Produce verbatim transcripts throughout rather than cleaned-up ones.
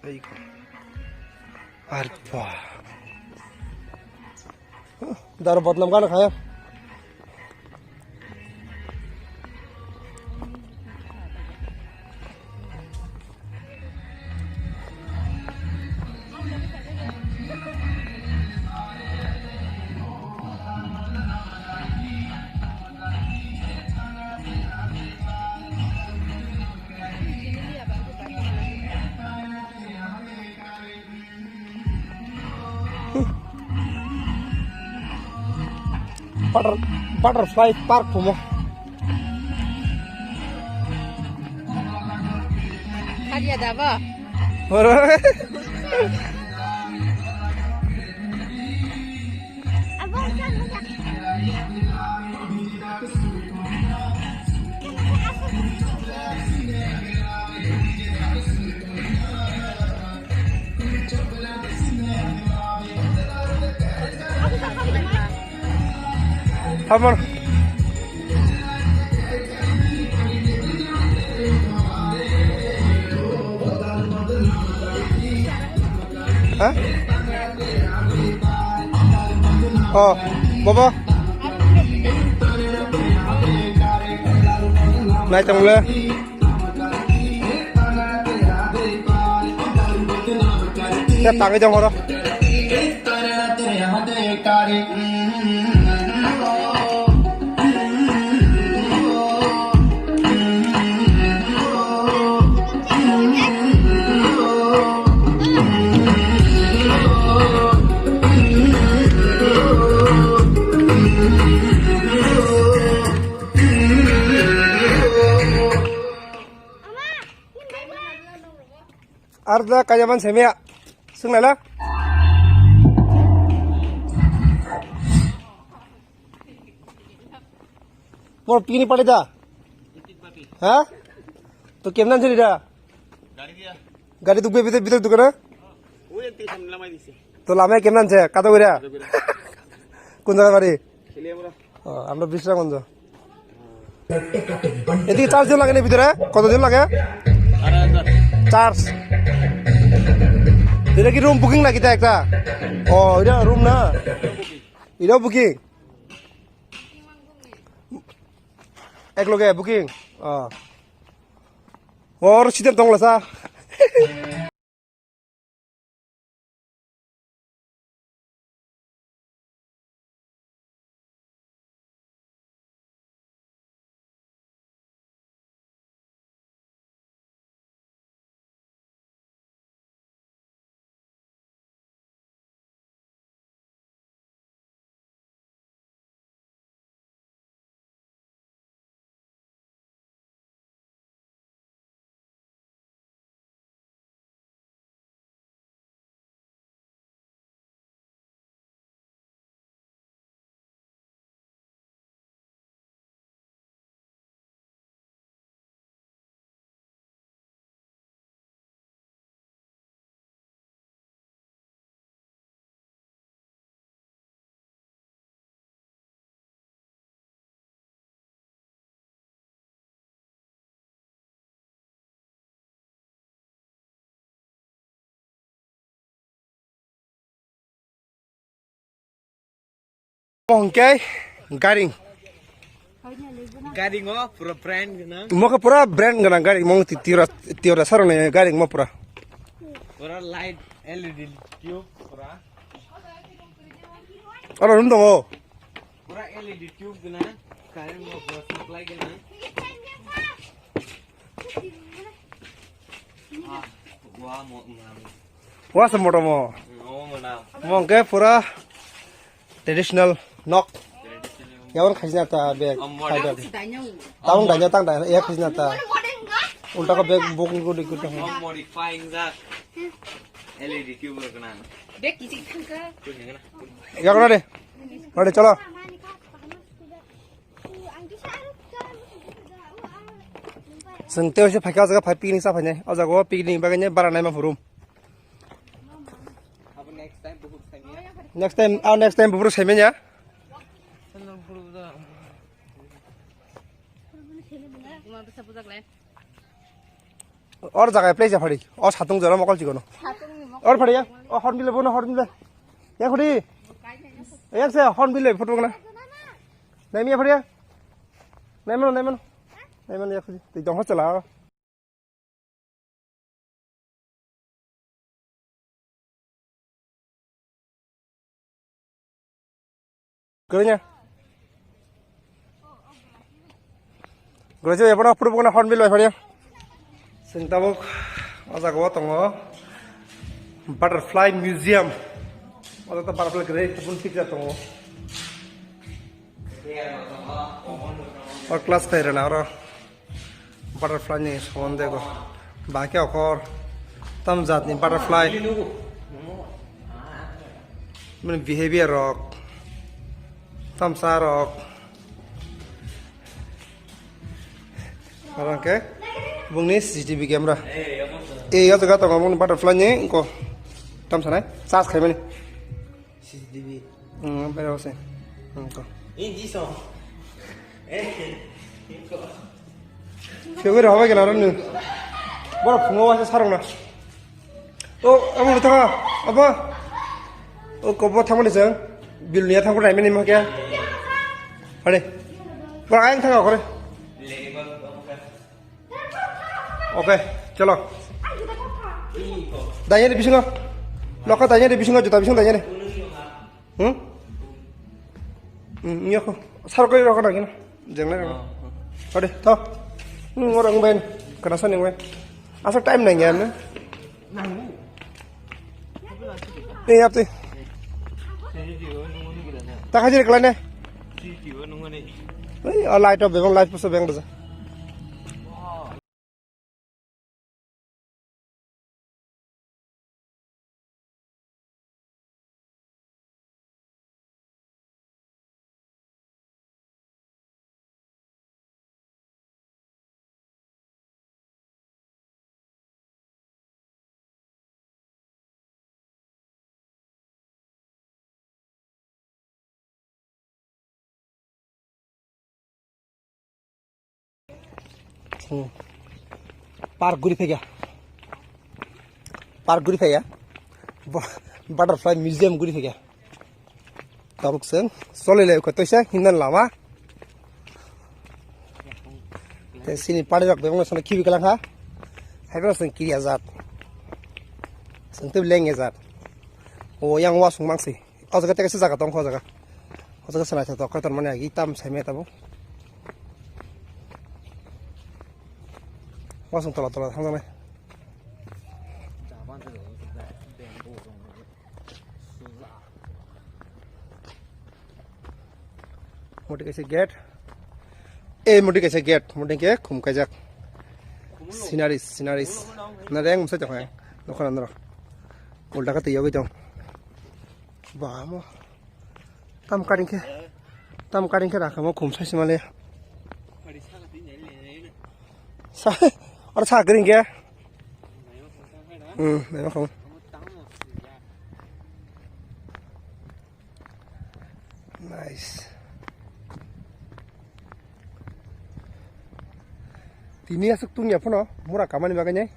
Ai ko. Ar pa. Daro badnam gana khaya. Butter-, butterfly park kumo. Kaliya dabo. Oro. Amor. Ha? Oh, bobo. Nai tong le. Tep tangwi tong oro. Ar da kaya man semia. Sung lala. Mor pini pade da. Ha? To kemnan jeri da? Gari dukbe bide bide dukana? To lamai kemnan je kato gura. Kun jaga bari? Oh, amra Bisramganj. এদিকে চার্জ দিন লাগে না ভিতরে? কতদিন লাগে? চার্জ। এটা কি room booking নাকি তা একটা? ও, এটা রুম না? এটাও বুকিং? এক লগে বুকিং? ও। ওর সিটের তংলা সা। Mo hwnkhe garing. Garing o pura brand gwnang. Mo khe pura brand gwnang garing, mo Tiwra, Tiwra saroni garing mo pura. Pura light L E D tube pura. Aro room tongo. Pura L E D tube gwnang, current no pura supply gwnang. Ah, wa mo nam. Wa se moto mo. Mo mo nam. Mo hwnkhe pura traditional nok. Traditional. Yawan khajna ta bag. Am mo fiber. Tang danya, tang danya, ya khajna ta. Ulta ka bag bok ni gudi gudi. Mo modifying that. L E D tube gwnang. Bag kisi thangka. Yagra de. Ready, chalo. Chwng tei waisa phaikha, o jaga phai picnic cha phainai. O jaga o picnic bagwi nai bara naima phuru. Next time, ah, next time buphuru saimanya. Or jaga place ya phari. O satung jora mokol chikono. Or phari ya. O horn bile bono horn bile. Ya khudi. Ya se horn bile photo na. Nai mi ya phari ya. Nai mano, nai mano. Nai mano ya khudi. Tei dong chala. Kwrwngya. Kwrwngya, ebono phuru bokno hornbill bai pharia. Chwng tabuk o jaga o tongo Butterfly Museum. O jaga butterfly kwrwi kubun picture tongo. O class khairana oro. Butterfly ni somonde go. Ba khe okhor tam jat ni butterfly. Bini behavior rok. Tamsa rok. Oro khe bungni C C T V camera. E, o jaga tongo bungni butterfly ni ko. Tamsa nai. Charge khaimani. C C T V. Hmm, pero se. Hmm, ko. Ini song. Eh, ini ko. Siyo gori hobai gela roni. Boro phungo wasa sarong na. O, amo thanga, apa? O, kobo thangmani seng. Bilniya thangko naimani ma kya? Hare. Boro ayang thanga kore. Oke, chalo. Daiyani bisingo. Lokha daiyani bisingo, juta bisingo daiyani. Hmm? Hmm, iya ko. Sar koi rokha nang gina. Jeng lai rokha. Ade, to. Hmm, orang bain. Kana sa ning bain. Asa time nang ya na. Ni yap ti. Ta khaji kala ne. Ei, a light of bebang light puso beng da. Hmm. Park guri phaikha. Park guri phaikha. Bo-, butterfly museum guri phaikha. Tabuk chwng choli lai kho toisa hinna lama. Te sini pari rok bebak no sono khibi kalang ha. Hai bono chwng kiri ajat. Chwng tei leng ajat. O yang wasung mangsi. O jaga tei kaisa jaga tong kho o jaga. O jaga se naithotok khe tor mani agi tam sai maya tabuk. Wasung tola tola thangjaknai. Moti kaisa gate. Eh, moti kaisa gate. Moti ke khum kaijak. Sceneries, sceneries. Na reng masa jokha. Nokha nandro. Ulta ka tiyogwi tong. Ba mo. Tam karing khe. Tam karing khe rakha mo khum sai simale. Sa, aro sa karing khe. Hmm, nai ma khum. Nice. Tini aswk tungya phano mura kamani bagwi nai.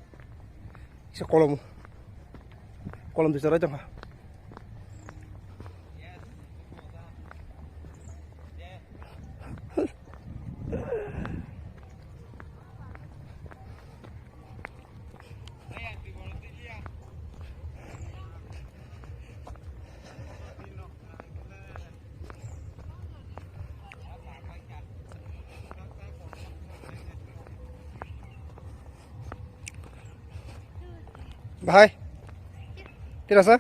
Kisa kolom. Kolom dui chara tongkha. Bahai. Tira sa?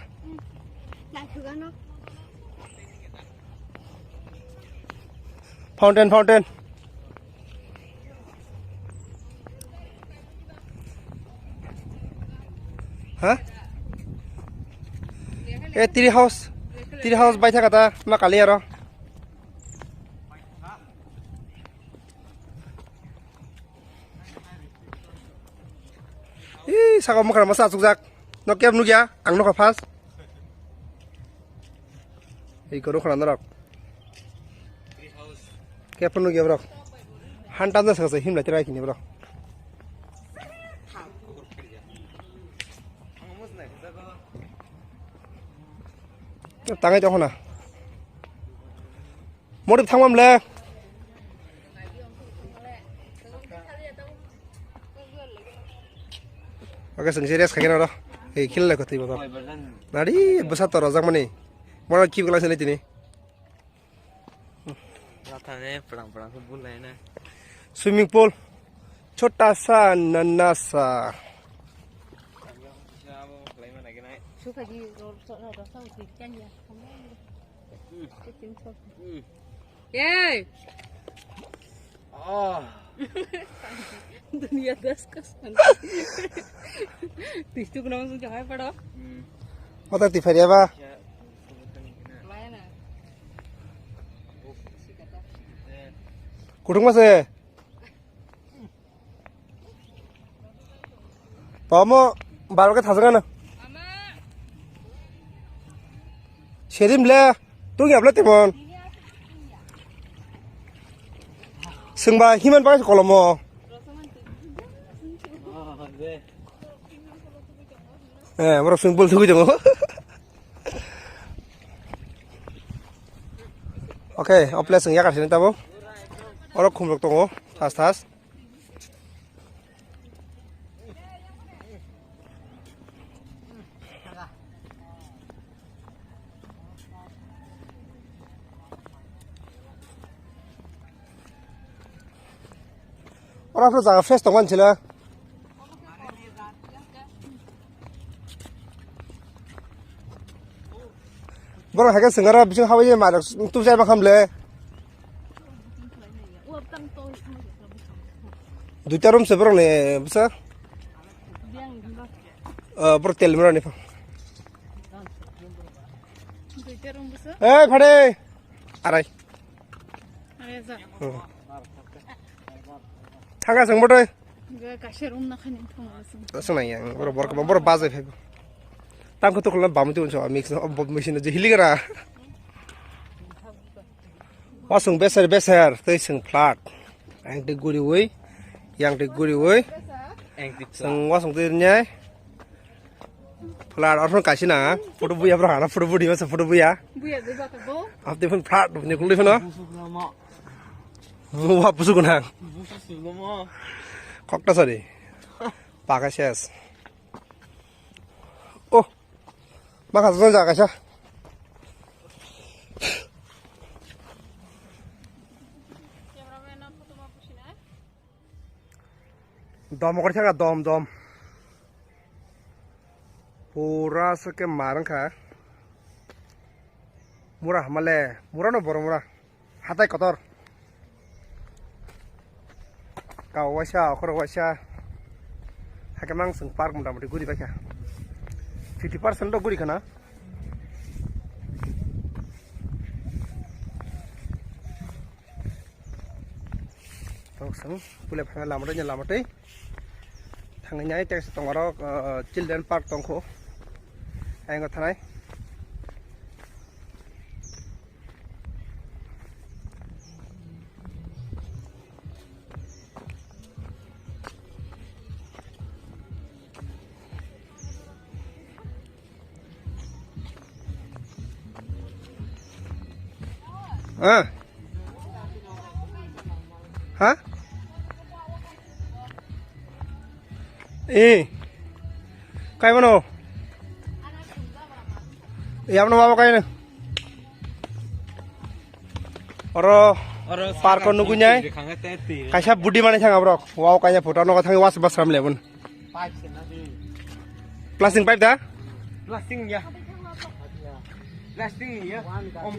Fountain, fountain. Ha? Eh, tree house. Tree house bai thaka ta, ma kali aro. Ih, saka mokra masa achukjak. No kep nukya, ang nokha first. Ei kono khana norok. Kep nukya borok. Hantam jasa kasa himlai tirai kini borok. Tangai tong na. Mori thangmam le. Oke, sengsi rest khaikhe noro. Ei, khil lai kotwi boto. Nari, bwsa to rojak mani. Moro kip glass ni tini. Rathane pwrang pwrang khe bulai na. Swimming pool. Chota sa, nana sa. Suka di rol so na rasa uti kanya. Hey! Ah. Dunia das kasan. Tistuk nang sung jahai pado. Mata ti phariya ba? Maya na. Kutung mase? Pamo, baro ke thajak ano. Serim le, tung yap le temon. Sengba himan pakai kolomo. Eh, bro, swimming pool thugui tongo. Okay, o place wng yakar sini tabo. Oro khumrok tongo, thas thas. Oro phano jaga fresh tongmani sila. Borok hai khe swngaro bising habai ma rok tubjai ma khamle. Duita room se borok ni bwsa. Ah, borok tel mera ni pha. Eh, phade. Arai. Arai ja. Hmm. Thanga seng botai. Ga kaisa room na khani thong asung. Asung nai yang, borok, borok, borok bazai phai. Tang ko to khulna bam tu so mix no, bob machine je hili gara. Wasung beser beser, tei sung flat. Ang tei guri ui, yang tei guri ui. Sung wasung tei nyai. Flat, arphan kaisi na, photo buya bro, hana photo budi masa photo buya. Buya de jata bo. Apni phan flat, ni kulli phano. Busuk nama. Mu wa busuk na. Busuk nama. Kokta sari. Pakai ses. Oh. Maka zon jaga sa. Dom kori thaka dom dom. Pura se ke mar wngkha. Mura hamale, mura no boro mura. Hatai kotor. Kau waisa, okhor waisa. Hakhe mang sung park mota moti guri baikha. Fifty percent do guri khana. Tok sang pule phana lama tei lama tei. Thangni nyai text tong aro, uh, children park tongkho. Ayang thanai. Ah. Ha? Eh. Kai mano? Yamno babo kai na. Oro park o nugui nai. Kaisa budi mani thang abrok. Wow, kaisa photo no thang was bas ram lebun. Plastic pipe da? Plastic ya. Plastic ni ya. Om.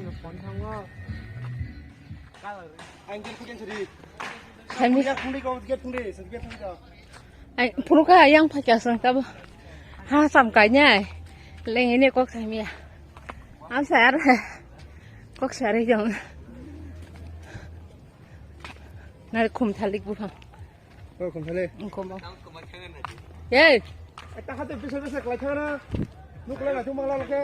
Ang gate kujen suri. Ang gate kujen suri. Ai, phuru kha yang phaikha song tabo. Ha sam kai nai. Leng ini kok sai mia. Am sayar. Kok sari jong. Nari khum thalik buphang. Oh, khum thalik. Khum. Yey. Eta hatu bisa bisa kelai thana. Nuk lai na thumang la ke.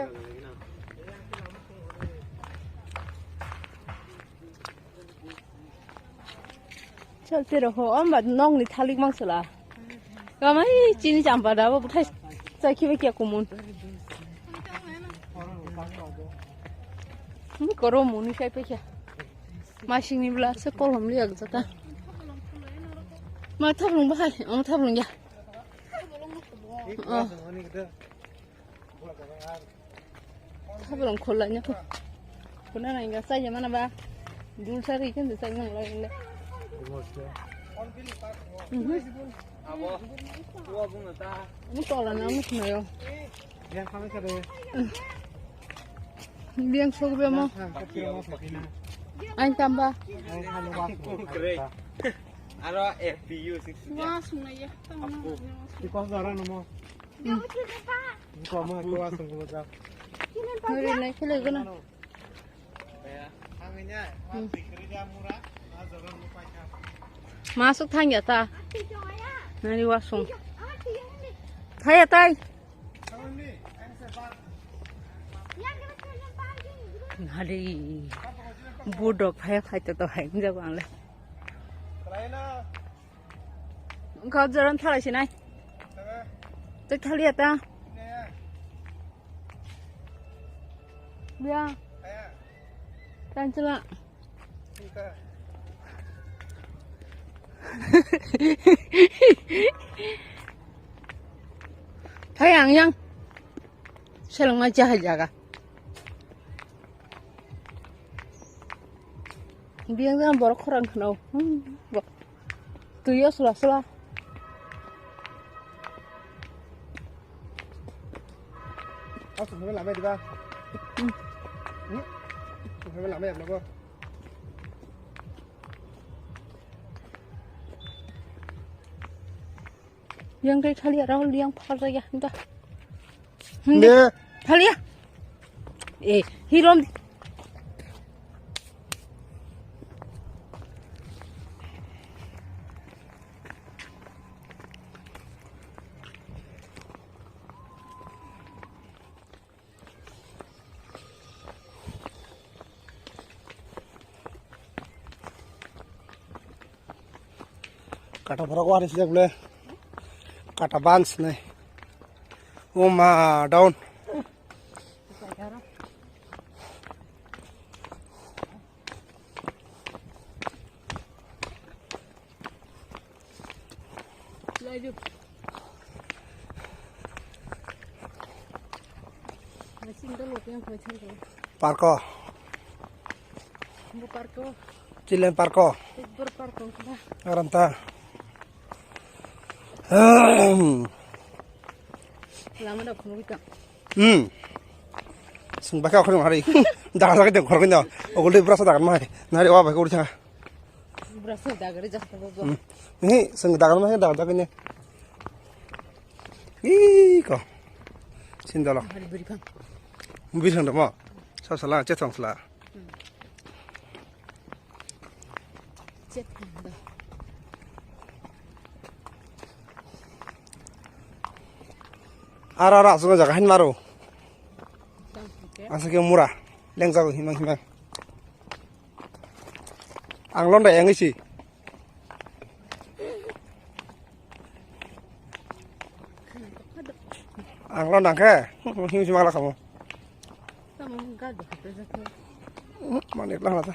Chal tiro ho, amba nong ni thalik mang sula. Kamai chini champa da bo buthai. Chai khiba kya kumun. Ni koro muni sai pekya. Masing ni bla se kolom liya gata. Ma thablung bahai, ang thablung ya. Oh. Thablung khulai nya ko. Kuna na inga sai mana ba. Dul sari kan sai mana lai le. Mhm. Abo, tua bunga ta. Ni tola na muk na yo. Yang kami kare. Biang sok be mo. Yang kami kare mo sakina. Ain tamba. Yang kami wa. Kre. Aro F P U six. Wa sung na ya. Apo. Di kos dara no mo. Ko mo ko wa sung ko ja. Hore nai khele gana. Masuk thang ya ta. Nari wasung. Thaya tai. Nari budok hai khai to to hai jago ang le. Kau jalan thalai sinai. Tei thaliya ta. Biya. Tanchala. Thai ang yang. Selengma jahai jaga. Biyang jang borok khorang khwnao. Hmm, bo-, twi o sula sula. Asuk nungwi lamai diba? Hmm. Hmm? Asuk nungwi lamai diba? Yang kai thali arang liang phal raya hinda. Ne. Thali ya. Eh, hirom. Kata borok wari sijak le. Kata ban sinai. O ma down. Parko. Children parko. Aram ta. Hmm. Sung bakha okhorong hari. Daga daga de khorong no. Ogol de brasa daga mai. Nari wa bai kori thanga. Brasa daga re jasta bo. Hmm. Ni sung daga mai daga daga ne. Ih ko. Sindalo. Hari beri phang. Beri phang damo. Sa sala che thong sala. Hmm. Ara ara aswk jaga hin maro. Asa ke mura. Lengjago himang himang. Ang londa yang isi. Ang londa ke. Him him ala kamu. Mani lang lata.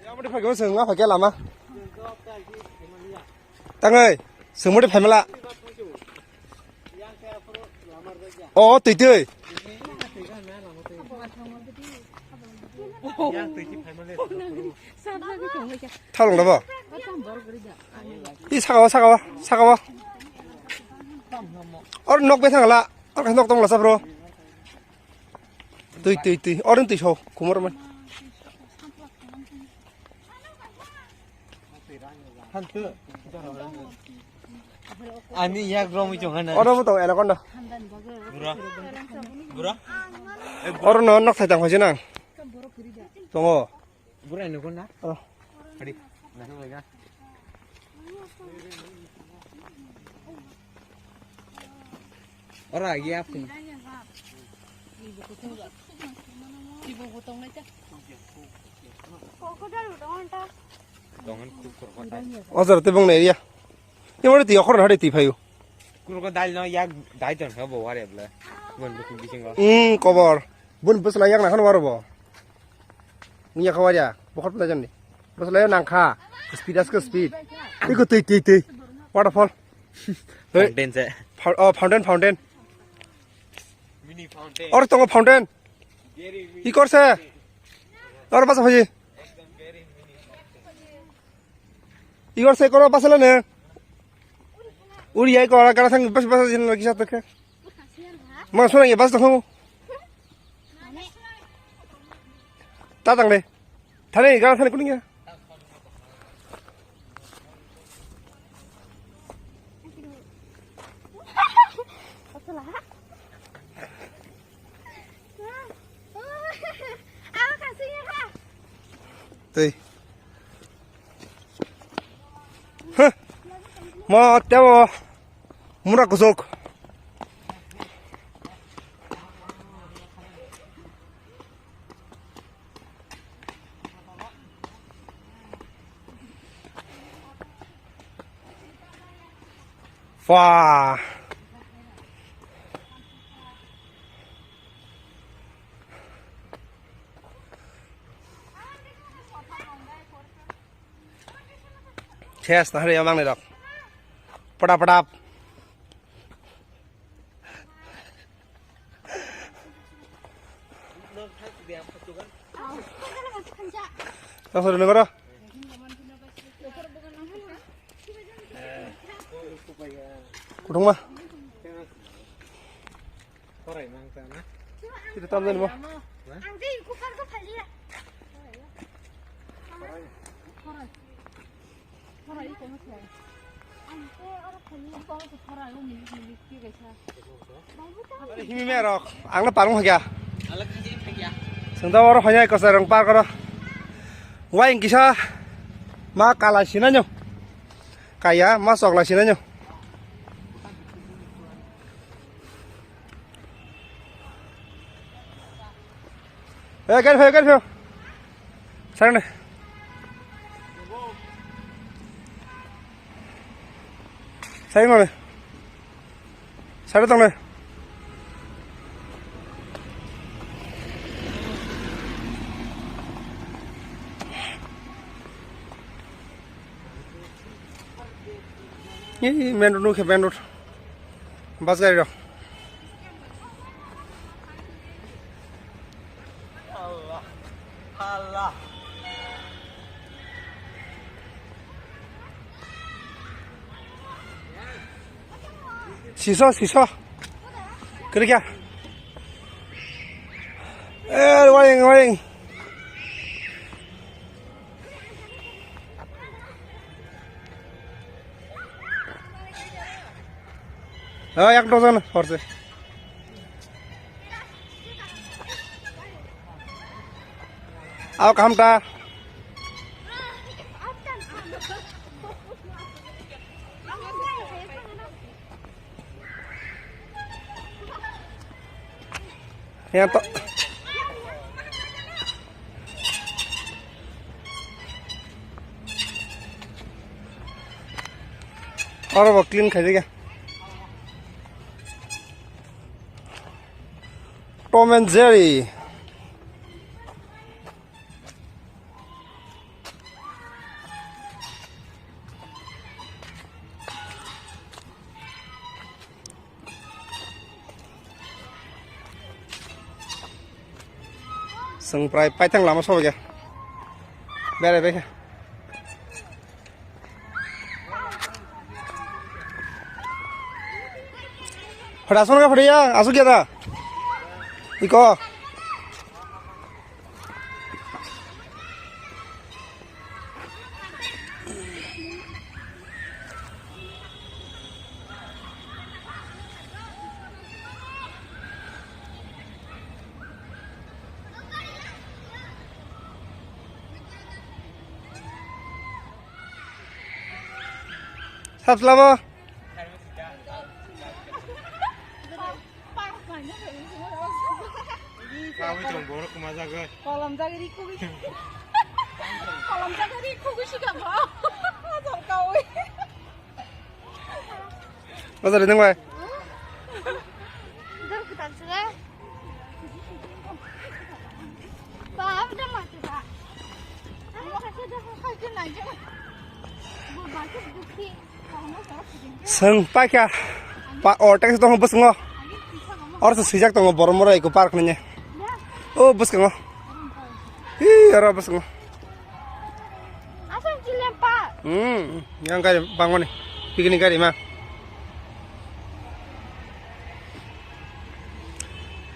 Yang mau dipakai usung apa ke lama? Tangai, sengmo de phaimala. O twi twi. Thalong dabo. I saka o saka o saka o. Or nok be thangla. Or nok tongla sa bro. Twi twi twi. Or twi so kumar man. Ani yak romwi chong hana. Oro bo tong anaconda. Bura. Bura. Oro no nok thai tang hoje nang. Tongo. Bura ni kon na? Oh. Hadi. Ora ya pun. Ojor te bong na area. Ni mori ti okhor na hade ti phayu. Ko dal no yak dai ton kha bo ware bla. Bon bu bisingo. Hmm, kobor. Bun bwsla yak na khan waro bo. Nya kha warya. Bokhor pla jani. Bwsla yo nang kha. Speed as speed. Iko tei tei tei. Waterfall. Hey. Fountain se. Fou-, oh, fountain, fountain. Mini fountain. Or tongo fountain. Very mini. Ikor se. Or basa hoji. Igor se koro basala ne. Uri ai kora kara sang bas bas jin lagi sat ke. Ma sona ye bas to. Ta tang de. Thani gara thani kuning ya. Tei. Huh. Mo tebo mura kusuk. Wah. Ses, nah, yang mana dok? Padap, padap. Langsung dulu, koro. Kudung mah. Kita tam dan mo. Himi me rok, ang na parung hagya. Sengda oro hanya kosa rong par koro. Wai kisa ma kala sinanyo. Kaya ma sokla sinanyo. Eh, gari phai, gari phai. Sari ne. Sari ngone. Sari tong ne. Ni main road nukhe, main road. Bus gari rok. Siso, siso. Kerja. Eh, waring, waring. Oh, yak dozen horse. Aw, kaham ta. Yang to. Oro bo clean khai diga. Tom and Jerry. Chwng prai paithang lama sobaikha. Berai baikha. Photo aswk khe photo ya, aswk ya da? Iko. Sab salamo. Kawi tong borok kuma jagoi. Kolom jagoi ri kugui. Kolom jagoi ri kugui si kamo. Jor kawi. Bazar nang bai. Seng paikha. Pa, o, taxi tongo bwskango. Oro se swijak tongo Boromura Eco Park hinwi. O bwskango. Hi, oro bwskango. Asal cilepa. Hmm, yang gari bangmani. Picnic gari ma.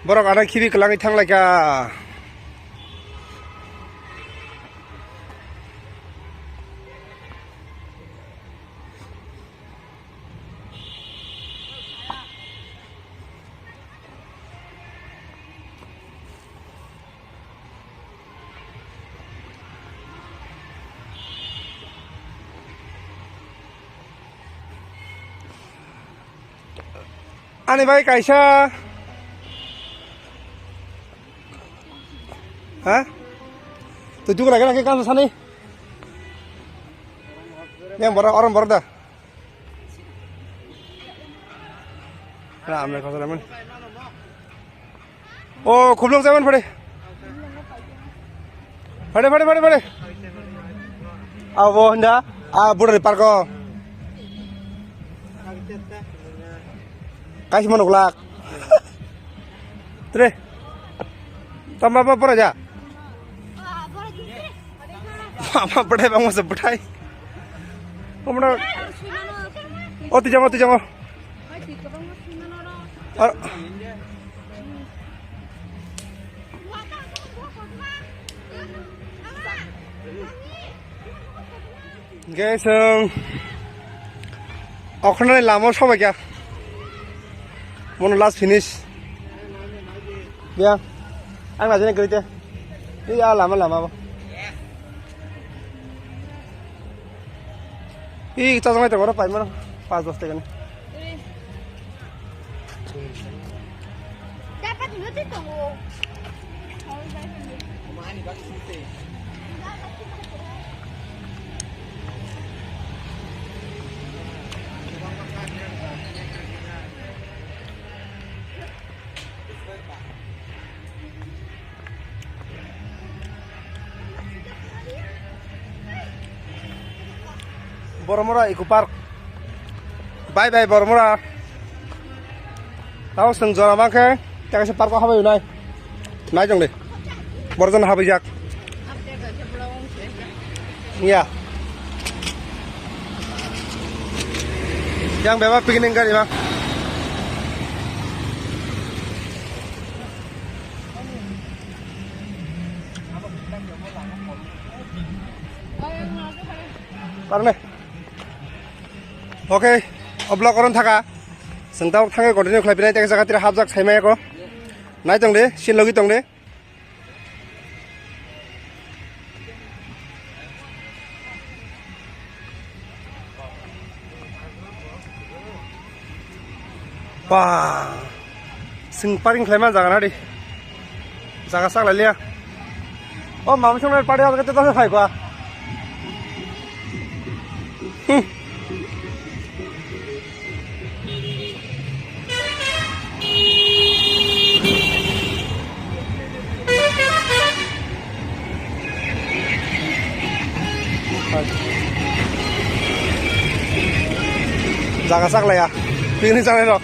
Borok ada khibi kwlangwi thanglaikha. Ani bai kaisa. Ha? Tu juga lagi lagi kan sana. Yang borok, orang borok dah. Ramle khosole mun. O, khubluk jaman phade. Phade, phade, phade, phade. Abo hwnda, a, Budari park o. Kaisa manuk lak. Tre. Tamba ba pora ja. Mama bwthai bangma se bwthai. Omno. O twi jango, twi jango. Ar- Guys, um, okhornani lama sobaikha. Mono last finish. Ya. Ang najani gari te. Iya lama lama bo. Ih, chajak nai tongo, oro paimano, pas dos taka ni. Boromura Eco Park. Bye bye Boromura. Tamo chwng jora mankhe, tei kaisa park o habai nai. Nai tong de. Borok jani habai jak. Ya. Yang bebak picnic gari ma. Parne. Okay, o vlog oron thaka. Chwng tabuk thangwi continue khlai phinai, tei jaga tira hapjak saimaya ko. Nai tong de, sin logi tong de. Ba, sing paring khlai man jaga na di. Jaga sak lai liya. O mama song na party house kete to phai kwa. Hmm. Jaga sak laya. Picnic sanai rok.